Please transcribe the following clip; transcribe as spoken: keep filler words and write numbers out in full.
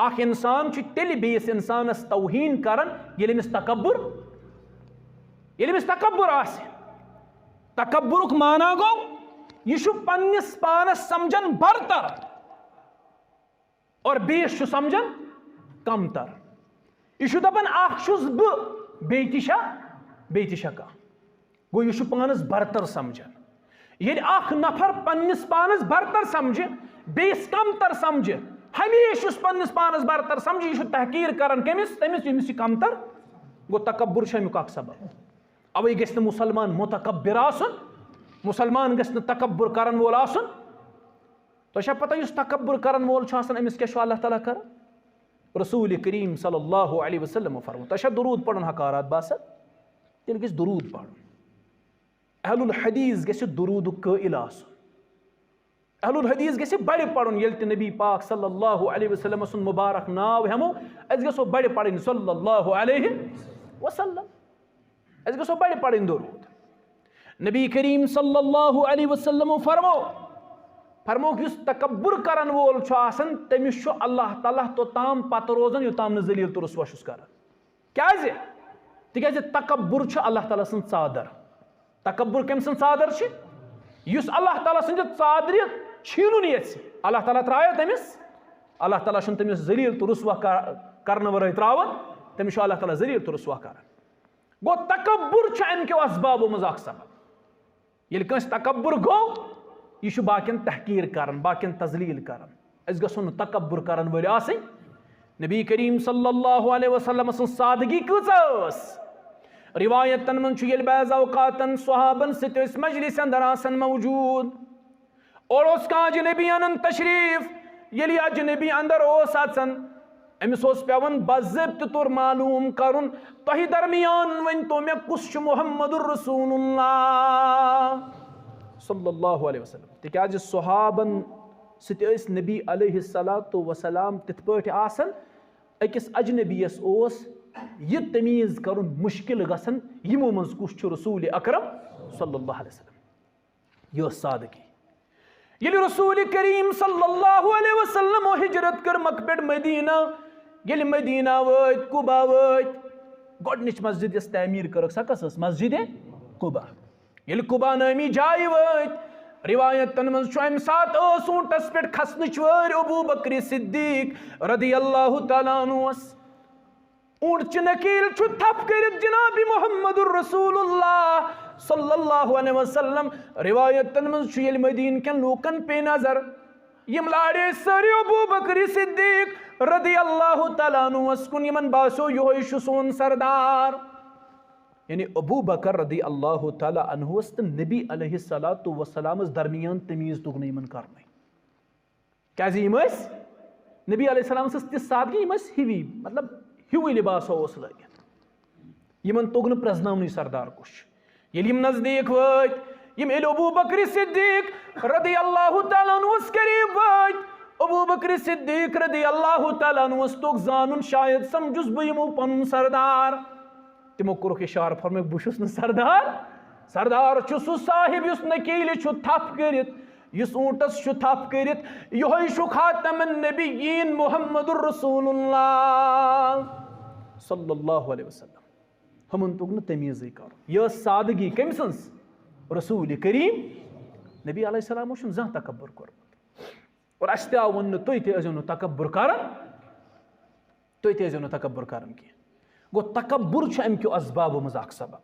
اکھ انسان چھُ تیٚلہِ بیٚیِس انسانس توہین کران، ییٚلہِ أمِس تکبر، ییٚلہِ أمِس تکبر آسہِ۔ تکبرُک معنی گوٚو، یہِ چھُ پننِس پانس سمجھان برتر اور بیٚیِس چھُ سمجھان کمتر۔ یہِ چھُ دپان، اکھ چھُس بہٕ، بیٚیہِ تہِ چھا، بیٚیہِ تہِ چھا کانٛہہ۔ گوٚو، یہِ چھُ پانس برتر سمجھان۔ ییٚلہِ اکھ نفر پننِس پانس برتر سمجھِ، بیٚیِس کمتر سمجھِ، ہمیشہِ یُس پننِس پانس برتر سمجھِ، یہِ چھُ تحقیٖر کران کٔمِس؟ تٔمِس، ییٚمِس یہِ کمتر۔ گوٚو، تکبر چھُ امیُک اکھ سبب۔ اوے گژھِ نہٕ مسلمان متکبر آسُن، مسلمان گژھِ نہٕ تکبر کرن وول آسُن۔ تۄہہِ چھا پتہ، یُس تکبر کرن وول چھُ آسان، أمِس کیٛاہ چھُ اللہ تعالیٰ کران؟ رسول کریم صلی اللہ علیہ وسلم فرموو، تۄہہِ چھا درود پرُن حقارات باسان؟ تیٚلہِ گژھِ درود پرُن۔ اہل الحدیث گژھِ درودُک قٲیل آسُن۔ اہل الحدیث گژھِ بڑِ پرُن، ییٚلہِ تہِ نبی پاک صلی اللہ علیہ وسلم سُنٛد مبارک ناو ہٮ۪مو، أسۍ گژھو بڑِ پرٕنۍ صلی اللہ علیہ وسلم۔ أسۍ گژھو بڑِ پرٕنۍ درود۔ نبی کریم صلی اللہ علیہ وسلم فرموو، فرمووُکھ، یُس تکبر کرن وول چھُ آسان، تٔمِس چھُ اللہ تعالیٰ توٚتام پتہٕ روزان، یوٚتام نہٕ ذلیل تہٕ رسوا چھُس کران۔ کیازِ؟ تِکیازِ تکبر چھُ اللہ تعالیٰ سٕنٛز ژادر۔ تکبر کٔمۍ سٕنٛز ژادر چھِ؟ یُس اللہ تعالیٰ سٕنٛدِ ژادرِ چھینُن یژھِ، اللہ تعالیٰ ترٛایو تٔمِس، اللہ تعالیٰ چھُنہٕ تٔمِس ذلیل تہٕ رسوا کر-، کرنہٕ ورٲے ترٛاوان، تٔمِس چھُ اللہ تعالیٰ ذلیل تہٕ رسوا کران۔ گوٚو، تکبر چھُ امہِ کیو اسبابو منٛز اکھ سبب۔ ییٚلہِ کٲنٛسہِ تکبر گوٚو، یہِ چھُ باقین تحقیر کران، باقین تذلیل کران۔ أسۍ گژھو نہٕ تکبر کرن وٲلۍ آسٕنۍ۔ نبی کریم صلی اللہ علیہ وسلم سٕنٛز سادگی کۭژاہ ٲس؟ روایتن منٛز چھُ، ییٚلہِ بعض اوقاتن صحابن سۭتۍ ٲسۍ مجلس اندر آسان موجود، اور اوس کانٛہہ اجنبی انان تشریف۔ ییٚلہِ یہِ اجنبی اندر اوس اژان، أمِس اوس پٮ۪وان باضٲبطہٕ طور معلوم کرُن، تۄہہِ درمیان ؤنۍ تو مےٚ، کُس چھُ محمد رسول اللہ صلی اللہ علیہ وسلم؟ تِکیازِ صحابن سۭتۍ ٲسۍ نبی علیہ الصلوۃ والسلام تِتھ پٲٹھۍ آسان، أکِس اجنبیس اوس یہِ تمیٖز کرُن مُشکِل گژھان، یِمو منٛز کُس چھُ رسول اکرم صلی اللہ علیہ وسلم۔ یہِ ٲس سادگی۔ ییٚلہِ رسول کریم صلی اللہ علیہ وسلم ہجرت کٔر مکہ پٮ۪ٹھ مدینہ، ییٚلہِ مدینہ وٲتۍ، قبا وٲتۍ، گۄڈٕنِچ مسجد یۄس تعمیٖر کٔرٕکھ، سۄ کۄس ٲس؟ مسجد قبا۔ ییٚلہِ قبا نٲمی جایہِ وٲتۍ، روایتن منٛز چھُ، امہِ ساتہٕ ٲس اوٗنٹس پٮ۪ٹھ کھسنٕچ وٲرۍ ابو بکر صدیق رضی اللہ تعالیٰ عنہس۔ اونٹ چہِ نکیل چھُ تھپھ کٔرِتھ جناب محمد رسول اللہ صلی اللہ علیہ وسلم۔ روایتن منٛز چھُ، ییٚلہِ مدینہ کٮ۪ن لوٗکن پیٚیہِ نظر، یِم لاڑے سٲری ابو بکر صدیق رضی اللہ تعالیٰ عنہس کُن، یِمن باسیو، یِہوے چھُ سون سردار۔ یعنی ابو بکر رضی اللہ تعالیٰ عنہس تہٕ نبی علیہ الصلوۃ والسلامس درمیان تمیٖز توٚگ نہٕ یِمن کرنُے۔ کیازِ یِم ٲسۍ، نبی علیہ السلام ٲس تِژھ سادگی، یِم ٲسۍ ہِوی، مطلب، ہِوُے لباسا اوس لٲگِتھ۔ یِمن توٚگ نہٕ پرٛزناونُے سردار کُس چھُ۔ ییٚلہِ یِم نزدیٖک وٲتۍ، یِم ییٚلہِ ابو بکر صدیق رضی اللہ تعالیٰ عنہس قریب وٲتۍ، ابو بکر صدیق رضی اللہ تعالیٰ عنہس توٚگ زانُن، شاید سمجھُس بہٕ یِمو پنُن سردار۔ تِمو کوٚرُکھ اشارٕ، فرمٲوِکھ، بہٕ چھُس نہٕ سردار، سردار چھُ سُہ صاحب یُس نکیلہِ چھُ تھپھ کٔرِتھ، یُس اوٗنٹس چھُ تھپھ کٔرِتھ، یِہوے چھُ خاتم النبیین محمد رسول اللہ صلی اللہ علیہ وسلم۔ ہُمن توٚگ نہٕ تمیٖزٕے کرُن۔ یہِ ٲس سادگی کٔمۍ سٕنٛز؟ رسول کریم۔ نبی علیہ السلامو چھُنہٕ زانٛہہ تکبر کوٚرمُت۔ اور اَسہِ تہِ آو وَننہٕ، تُہۍ تہِ ٲسۍزیو نہٕ تکبر کران، تُہۍ تہِ ٲسۍزیو نہٕ تکبر کران کینٛہہ۔ گوٚو، تکبر چھُ اَمہِ کیو اسبابو منٛز اکھ سبب۔